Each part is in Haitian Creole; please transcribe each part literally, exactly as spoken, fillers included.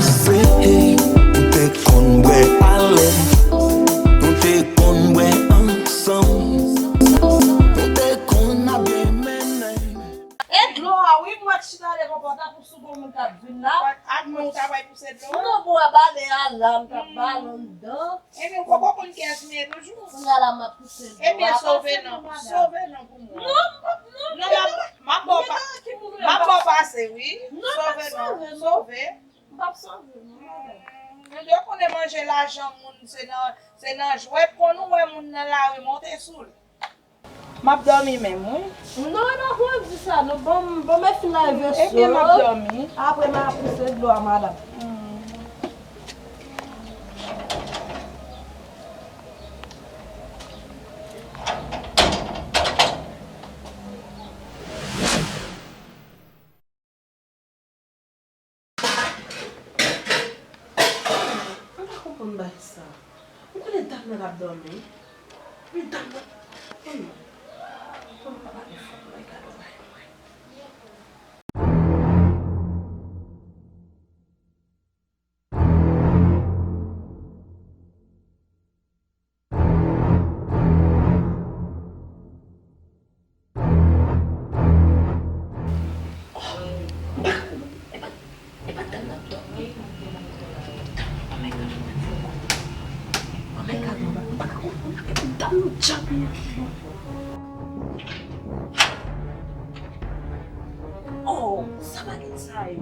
Se ou te konn bwè alè, nou te konn bwè ansanm, nou te konn ap byen mennen. E dlo a, wi, m wè k chita devan pòt la, pou si gon moun k ap vin la. Ak mwen, ou ta pral pouse dlo a? Non, bon, a bale a la, m t ap bale anndan. Ebyen, ou poko konn kiyès m ye toujou. Kounye a la, m ap pouse dlo a. Ebyen, sove non. Sove non pou mwen. Non, m p ap, non. Non, m ap, m ap ba w pa-, m ap ba w pase, wi. Sove non. Sove. M p ap sove, non, madanm. Hmm, nou dwe konnen manje lajan moun, se nan, se nan jwèt, konn ou wè moun nan lari, monte sou l. M ap dòmi menm, wi. Non, e pa pou w di sa, non. Bon, bon, mwen fin lave veso yo. Ebyen, m ap dòmi. Apre, m a pouse dlo a, madanm. Hmm. Mwen pa konprann bagay sa. Ou konnen dam nan t ap dòmi? Men dam nan, hmm. Mwen pa pale fò, mwen gade yon bagay mwen. Oh, m pa konprann. E pa, e pa dam nan ap dòmi. Dam nan, oh my God, oh my God. Oh my God, m pa ka konprann. E pa dam nan djab. Oh, sa bagay sa ye?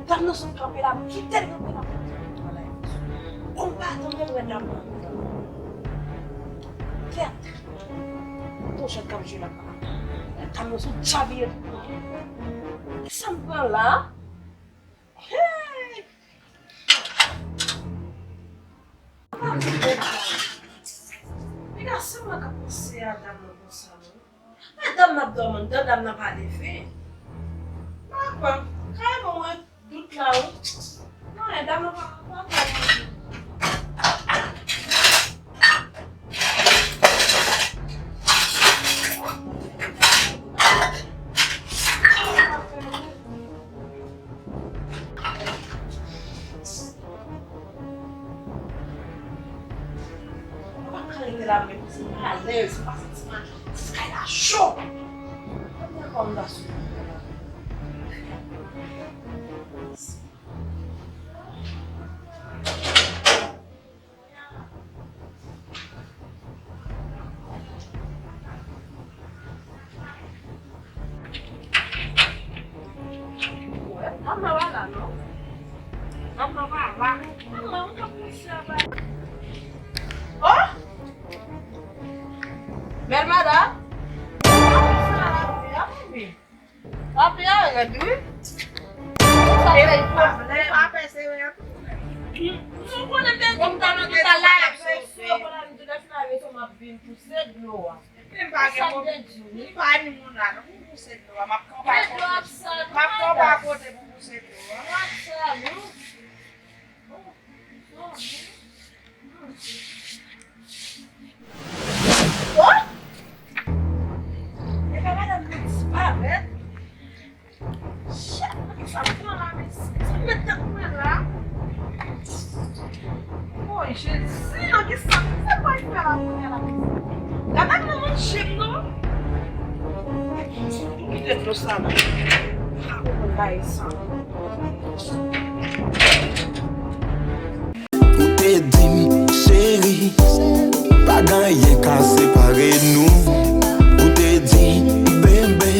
Dam nan sot kanpe la, m kite l kanpe la. Kòm pa atann mwen wè dam nan. Tèt. Pochèt k ap jwe la. Dam nan sou djab li ye. Sa m pran la? Hey! Piga, se mwen k ap panse a dam nan konsa, non. Men dam nan ap dòmi anndan, dam nan pa leve. Papa, kareman mwen dout la, wi. Non, men dam nan pa, pa, pa. Mwen pa ka rete la, mwen se alèz, mwen pa santi mwen, kay la cho. Mwen pa konn ta sou. Oh! Bèl madanm. Sa la, sa la, sa la. Papi a rèd, wi. Sa fè pa vle. Pa pèse wè an tou. Nou konnen te di m ta nan ta lave veso, konnen m di lè fin lave veso m ap vin pouse dlo a. Men m pa gen pwoblèm. M pa ni moun la non pou pouse dlo a. M ap kanpe a kote. M ap kanpe a kote pou pouse dlo a. Oh! E pa madanm nan disparèt? Chèf, sa m pran la, men sa m met tèt mwen la. Woy, Jezi, an ki sa, ki sa m pral fè la kounye a la? Gade m nan manje m non. Tou kite dlo sa la. Pa konprann bagay sa. Ou te di m, cheri, pa gen anyen ka separe nou. Ou te di, bebe,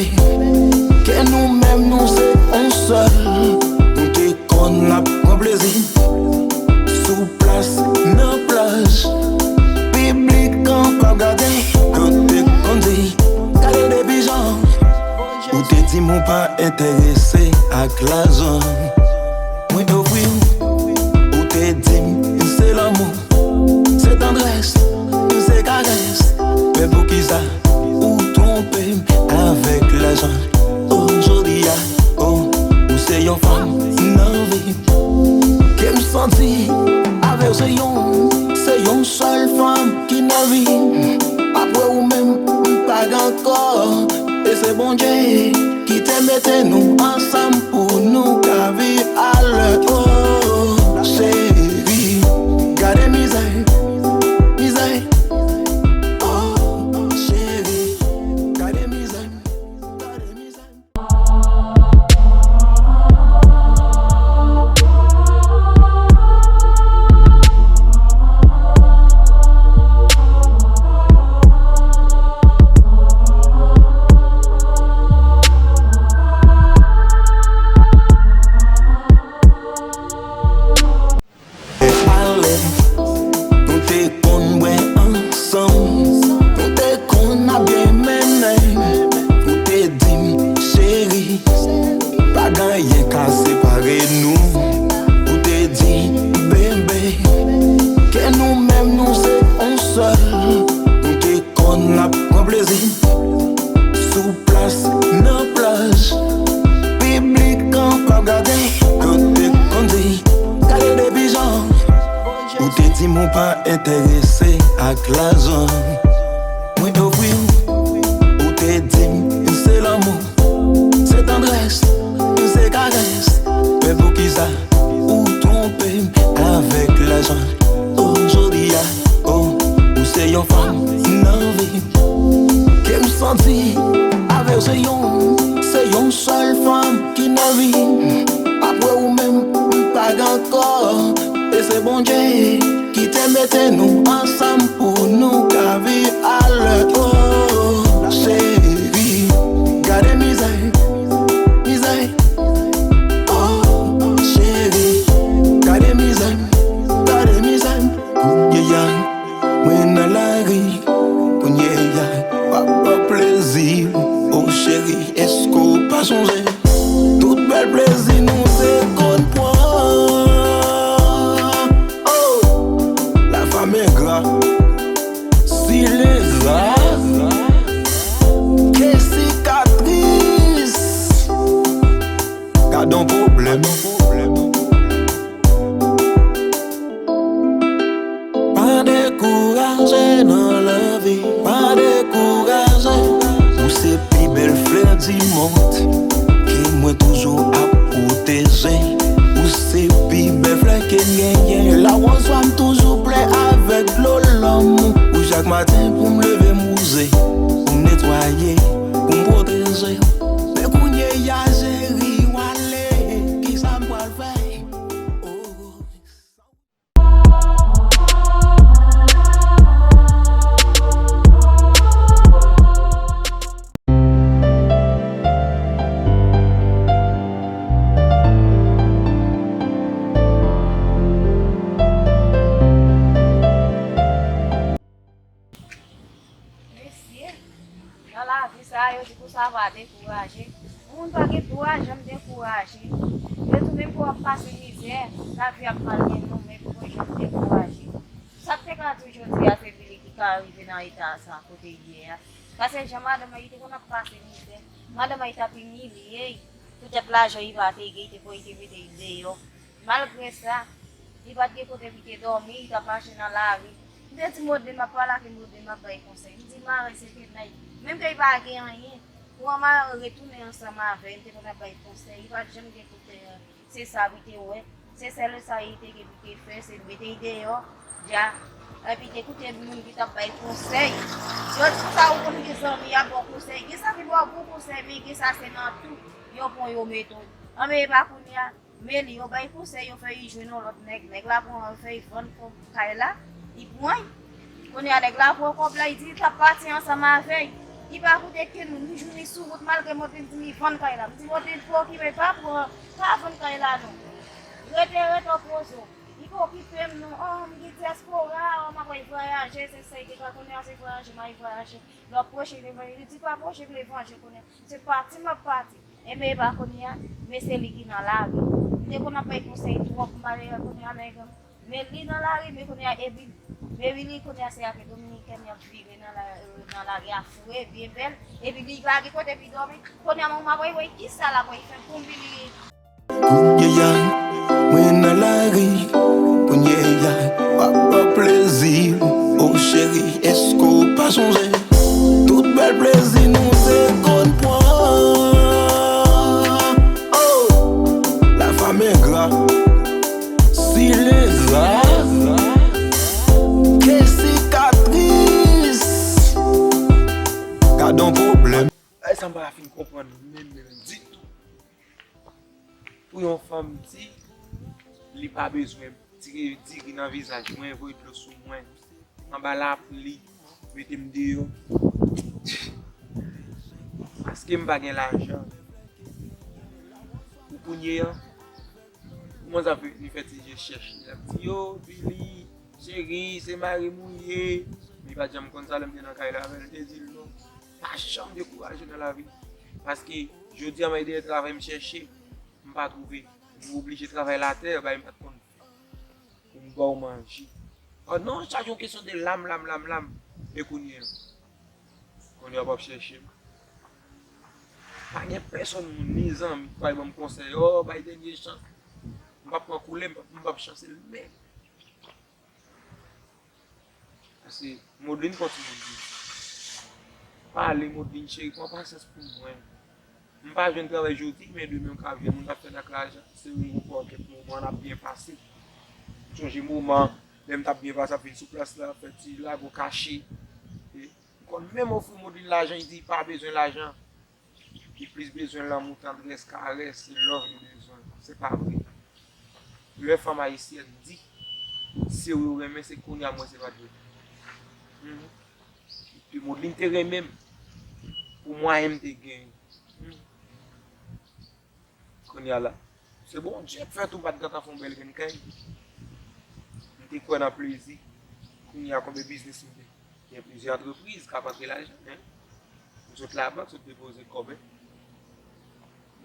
ke nou menm nou se yon sèl. Nou te konn ap pran plezi sou plas, nan plaj, piblik an k ap gade. Yo te konn di, gade depi jan. Ou te di m ou pa enterese ak lajan. Mwen ofri w, ou te di m se lanmou, se tandrès, se karès. Men poukisa ou twonpe m avèk lajan? O, jodi a, o, ou se yon fanm nan vi m. Ke m santi avè w se yon, se yon sèl fanm ki nan vi m. Apre ou menm, m pa gen ankò. E se Bondye ki te mete nou ansanm pou nou ka viv. Ka separe nou. Ou te di, bebe, ke nou menm nou se yon sèl. Nou te konn ap pran plezi sou plas, nan plaj. Piblik an p ap gade. Ke w te konn di, gade depi jan ou te di m ou pa enterese ak lajan. Mwen ofri w, ou te di m se lanmou, se tandrès, se karès. Men poukisa ou twonpe m avèk lajan? O, jodi a, o, ou se yon fanm nan vi m. Ke m santi avè w se yon, se yon sèl fanm ki nan vi m. Apre ou menm, m pa gen ankò. E se Bondye ki te mete nou ansanm pou nou ka viv alè. O, cheri, gade mizè, mizè. O, cheri, gade mizè, gade mizè. Kounye a, mwen nan lari. Kounye a, w ap pran plezi. O, cheri, èske w pa sonje tout bèl plezi nou te konn pran? O, la femme ingrate, si l engra, ke sikatris. Gad yon pwoblèm. Pa dekouraje nan lavi, pa dekouraje. Ou se pi bèl flè di mond ke mwen toujou ap pwoteje. Ou se pi bèl flè ke m genyen. Lawòz wa m toujou plen avèk dlo lanmou. Ou chak maten pou m leve m wouze, pou m netwaye, pou m pwoteje. Men kounye a, cheri, w ale, kisa m pral fè? Oh. Mesye, nan lavi sa a, yo di konsa pa dekouraje. Yon moun pa gen dwa janm dekouraje. Yo di menm pou w ap pase mizè, lavi ap malmennen w, men pou w janm dekouraje. Sa k te ka di w jodi a, se li ki ka rive nan eta sa kote l ye a. Paske jan madanm nan, li te konn ap pase mizè. Madanm nan, li t ap imilye l. Poutèt lajan li pa te gen, li te kwè li te mete l deyò. Malgre sa, li pa t gen kote pou li te dòmi, li t ap mache nan lari. M te di Modlin, m ap pale ak Modlin, m ap bay konsèy. M di, mare se te nèg. Menm ke li pa gen anyen, pou w mare retounen ansanm avè l, m te konn ap bay konsèy. Li pa t janm gen kote, se sa li te wè. Se sèl sa li te gen pou te fè, se mete l deyò, dja. Epi te koute moun ki t ap bay konsèy. Yo di sa ou konn gen zanmi y ap ba w konsèy. Gen sa ki ba w bon konsèy, men gen sa se nan tou yo pran yo mete w. Anben, e pa kounye a, men li, yo bay konsèy, yo fè li jwenn yon lòt nèg. Nèg la pran, yo fè li vann kò kay la, li pran l. Kounye a, nèg la pran kòb la, li di li t ap pati ansanm avè l. Li pa koute kenn moun, li jwenn li sou wout, malgre Modlin di li vann kay la. M di Modlin, pa okipe, pa pran, pa vann kay la non. Rete, rete, poze w. Li pa okipe m non. Oh, m gen dyaspora, oh, m ap al vwayaje, se sa li te ka konnen, se vwayaje, m al vwayaje. Lè w ap pwoche levanjil, li di pa pwoche levanjil kounye a. Se pati m ap pati. Enben, e pa kounye a, men se li ki nan lari. M te konn ap bay konsèy twòp, m pa te wè kounye a, nèg, men li nan lari, men kounye a, epi, men li, kounye a, se avèk Dominikèn y ap vire nan la, nan lari a fre, byen bèl. Epi li pa gen kote pou l dòmi. Kounye a, mwen, m ap wè, wè, kisa l ap wè, fè pou m vini. Kounye a, mwen nan lari. Kounye a, w ap pran plezi. O cheri, èske w pa sonje tout bèl plezi nou te konn pran? Oh, la femme ingrate, si l engra, ke sikatris. Gad yon pwoblèm. Bagay sa m pa fin konprann menm, menm ditou. Pou yon fanm di li pa bezwen tire diri nan vizaj mwen, voye dlo sou mwen, anba lapli, mete m deyò. Paske m pa gen lajan. Pou kounye a, kòman sa fè li fè ti je chèch li? L ap di, yo, Billy, cheri, se mari m ou ye. Men li pa t janm konn sa lè m te nan kay la avè l, m te di l non. Pa janm dekouraje nan lavi. Paske jodi a m al dèyè travay m chèche. M pa twouve. M oblije travay latè, bagay m pa t konn fè. Pou m ba w manje. Oh non, sa se yon kesyon de lam, lam, lam, lam. E kounye a? Kounye a w ap chèche m. Pa gen pèsonn moun, ni zanmi, ki pral ban m konsèy. Oh, bay dènye chans. M p ap pran koulè, m p ap, m p ap chanse l menm. Paske Modlin pa ti Modlin. Pale, Modlin cheri, pran pasyans pou mwen. M pa jwenn travay jodi, men demen m ka jwenn. Moun k ap fè n ak lajan, se yon gwo pòkèt moman n ap byen pase. M sonje moman, lè m t ap byen pase, ap vin sou plas la, fè ti lago kache. E, m konn menm ofri Modlin lajan, li di li pa bezwen lajan. Li plis bezwen lanmou, tandrès, karès, se love li bezwen. Se pa vre. Lè fanm ayisyèn di, se ou yo renmen, se kounye a m wè se pa t vre. Mhm. Epi Modlin te renmen m pou mwayen m te genyen. Mhm. Kounye a la, se Bondye k fè tou m pa t gentan fè yon bèl grenn kay. M te kwè nan plezi. Kounye a konbyen biznis m te Gen plizyè antrepriz k ap antre lajan, en. M sot labank, sot depoze kòb, en.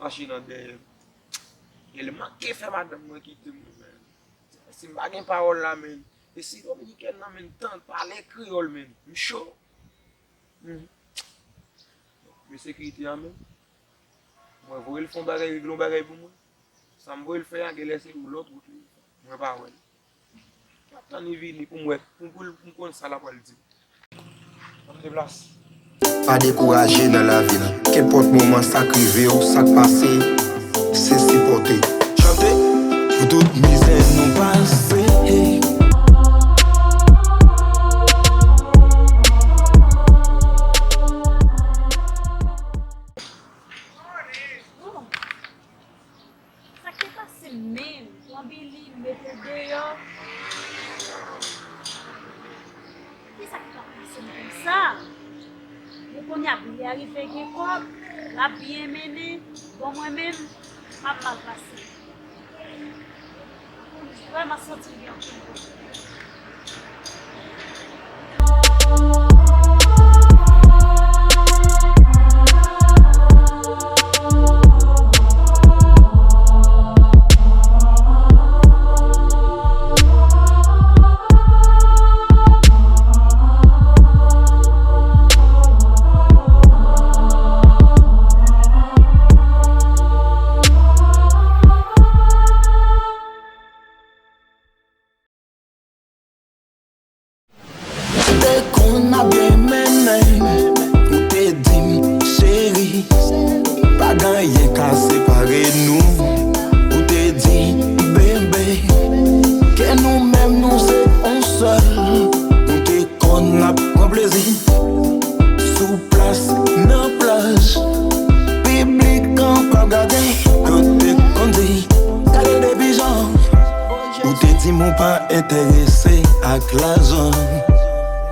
Mache nan dèyè m. Gen lè m manke fè madanm mwen kite m, men. Si m pa gen pawòl la, men. E si dominikèn nan, men, tann pale kreyòl, men. M cho. Mhm. Men sekirite a, men. Mwen voye l fè yon bagay, regle yon bagay pou mwen. Sa m voye l fè a, genlè se yon lòt wout li. Mwen pa wè l. M ap tann li vini pou m wè, pou, pou, pou m konn sa l ap pral di m. Ann deplase. Pa dekouraje nan lavi l. Kenpòt moman sa k rive w, sa k pase, se sipòte. Chante pou tout mizè nou pase. Sa k te pase m menm? Pran Billy, mete l deyò. Kisa k t ap pase m konsa? Men kounye a Billy a rive gen kòb, l ap byen mennen. Bon, mwen menm, m ap mal pase. Vrèman santi l gen anpil pwoblèm. Ou te konn ap byen mennen, ou te di m, cheri, pa gen anyen ka separe nou. Ou te di, bebe, ke nou menm nou se yon sèl. Ou te konn ap pran plezi sou plas, nan plaj, piblik an p ap gade. Ou te konn di, gade depi jan. Ou te di m ou pa enterese ak lajan.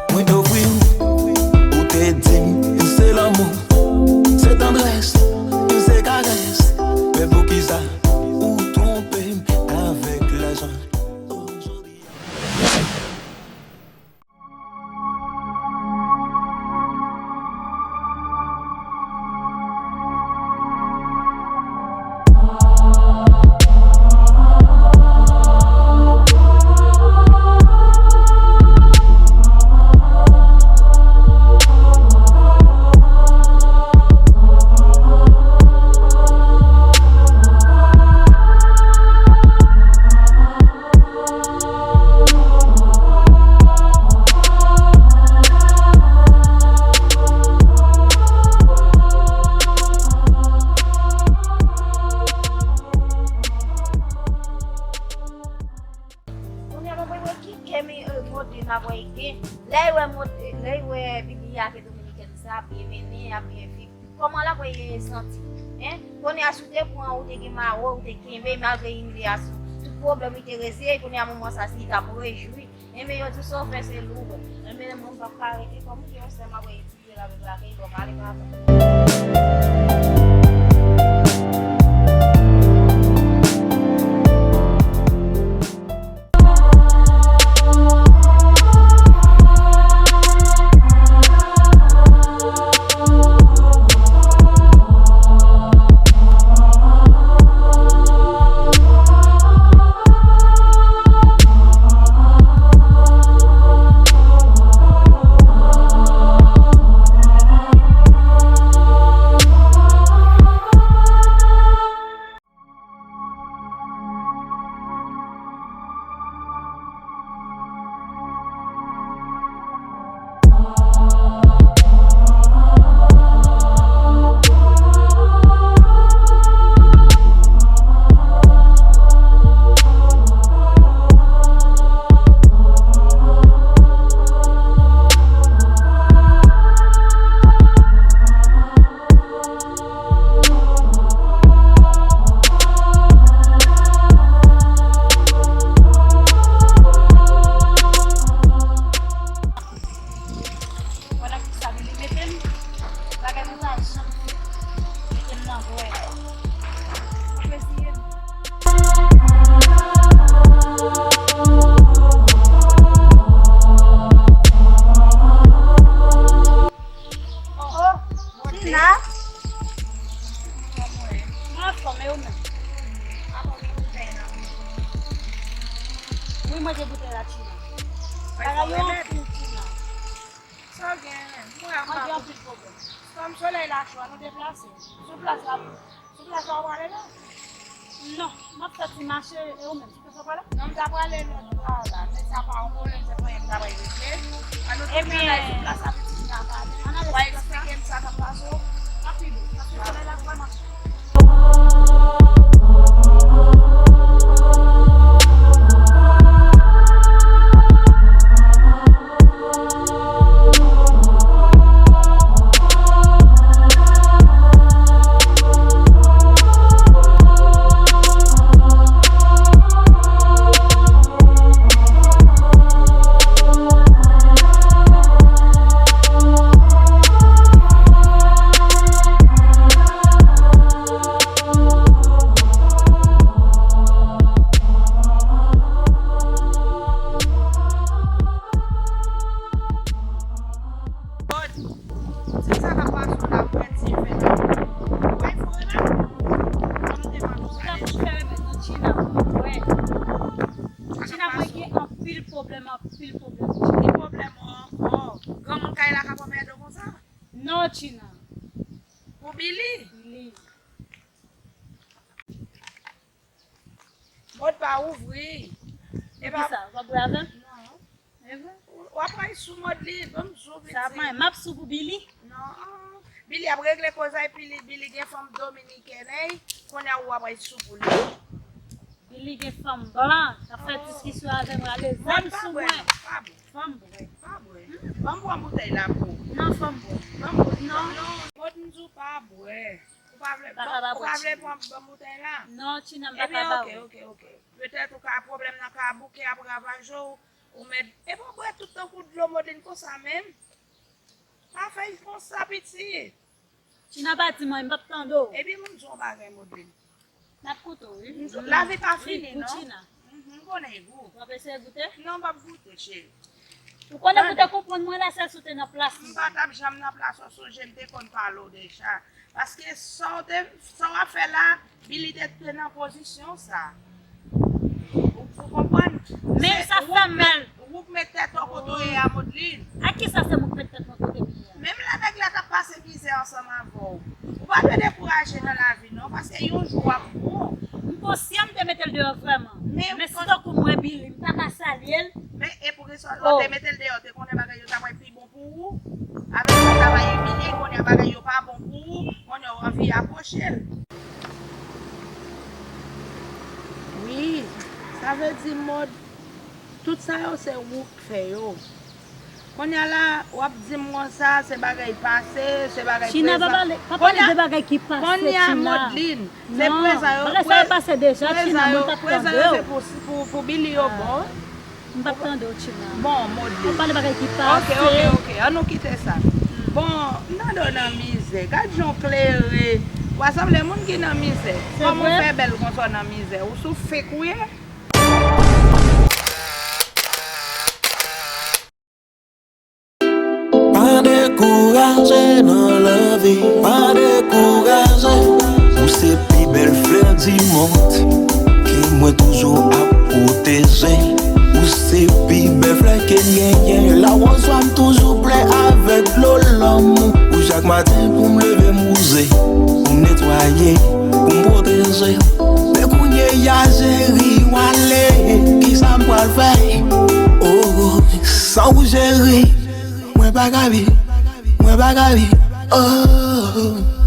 Mwen ofri w, ou te di m se lanmou, se tandrès, se karès. Men poukisa ou twonpe m avèk lajan? Jodi a. Kounye a mwen wè ki kè men, euh, Modlin ap wè gen. Lè y wè Mod-, lè y wè Billy a ke dominikèn sa ap byen mennen, ap byen viv. Kòman l ap wè santi? Hein? Kounye a si w te pran, ou te gen mari w, ou te kenbe, malgre imilyasyon, tout pwoblèm li te reziye, kounye a moman sa si li t ap rejwi. Enben yo di sa w fè se lou w. Enben mwen m p ap ka rete kòm yon sè m ap wè etidye l avèk lakay, bon, m ale papa. Manje boutèy la, Tina. Bagay yo anpil, Tina. Sa w gen menm? Mwen, mwen gen anpil pwoblèm. Kòm solèy la cho, nou deplase. Sou plas la, sou plas la, w prale la? Non, m ap fè ti mache, e ou menm? Ou pral? Non, m ta prale lòt bò a la, men sa pa yon pwoblèm, se pwen m ta pral regle. An nou tounen ann sou plas la, pitit la pale. Ou a eksplike m sa k ap pase w. Rapid, paske solèy la vrèman cho. Ti sa k ap pase w la, ou pèdi ven. Ou bay fo rela? Kòm te mande w pale. Ou ta fè remèd nan Tina, mwen. Tina, mwen gen anpil pwoblèm, anpil pwoblèm. Ki pwoblèm ou ankò? Granmoun kay la k ap anmède w konsa? Non, Tina. Pou Billy? Billy. Mòd pa ouvri. Epa. Poukisa? W ap bwè avè m? Non. E vre? W ap ray sou Mòd li, ban m di w piti. Sa ap manyen. M ap sou pou Billy? Non. Billy ap regle koz la, epi li, Billy gen fanm dominikèn, ey, kounye a ou ap ray sou pou li. Billy gen fanm blan, k ap fè diskisyon avè m, rale zam sou mwen. Mòd pa bwè, non, pa bwè. Fanm bwè. Pa bwè. Ban m pran boutèy la pou ou. Non, fanm bwè. Ban m bwè. Non. Non, Mòd m di w pa bwè. Ou pa vle, ou pa vle pran, pran boutèy la? Non, Tina, m pa ka ba ou. Ebyen, oke, oke, oke. Petèt ou ka, pwoblèm nan ka bouke ap ravaje w, ou mèt, epi w bwè tout tankou dlo Modlin konsa menm. Pa fè l konsa, pitit. Tina, pa di m anyen, m p ap tande w. Ebyen, ban m di w yon bagay, Modlin. M ap koute w, wi. Lavi pa fini, non. Wi, pou Tina. Mhm, m konnen gou. W ap eseye goute? Non, m p ap goute, cheri. Ou konnen pou te konprann mwen la, sèl si w te nan plas mwen. M pa t ap janm nan plas ou, sonje m te konn pale w deja. Paske sa w te, sa w ap fè la, Billy te, te nan pozisyon sa. Ou, ou konprann? Men sa fè m mal. Ou k met tèt ou kote w ye a, Modlin. Ak kisa se mwen k met tèt mwen kote m ye a? Menm lè nèg la t ap pase mizè ansanm avè w, ou pa dwe dekouraje nan lavi non, paske yon jou w ap bon. M konsyan m te mete l deyò vrèman. Men si tankou mwen Billy, m ta ka salye l. Men e poukisa lè w te mete l deyò, te konnen bagay yo ta pral pi bon pou ou? Avèk sa w ta pral imilye, kounye a bagay yo pa bon pou ou, kounye a w anvi apwoche l. Wi, sa vle di Mòd, tout sa yo se ou k fè yo. Kounye a la, w ap di m konsa, se bagay pase, se bagay prezan. Tina, pa pale, pa pale de bagay ki pase, Tina. Kounye a, Modlin, se prezan yo, bagay sa yo pase deja, Tina, mwen p ap tande w. Prezan yo se pou, pou, pou Billy yo bon. M p ap tande w, Tina. Bon, Modlin. W ap pale bagay ki pase. Oke, oke, oke, an nou kite sa. Bon, m tande w nan mizè. Gad jan w klere. W a sanble moun ki nan mizè. Kòman w fè bèl konsa w nan mizè? Ou sou fake ou ye? Pa dekouraje nan lavi, pa dekouraje. Ou se pi bèl flè di mond ke mwen toujou ap pwoteje. Ou se pi bèl flè ke m genyen. Lawozwa m toujou ple avèk dlo lanmou. Ou chak maten pou m leve m wouze, pou m netwaye, pou m pwoteje. Men kounye a cheri w ale, kisa m pral fè? Oh, san ou cheri, mwen pa ka viv, mwen pa ka viv. Oh.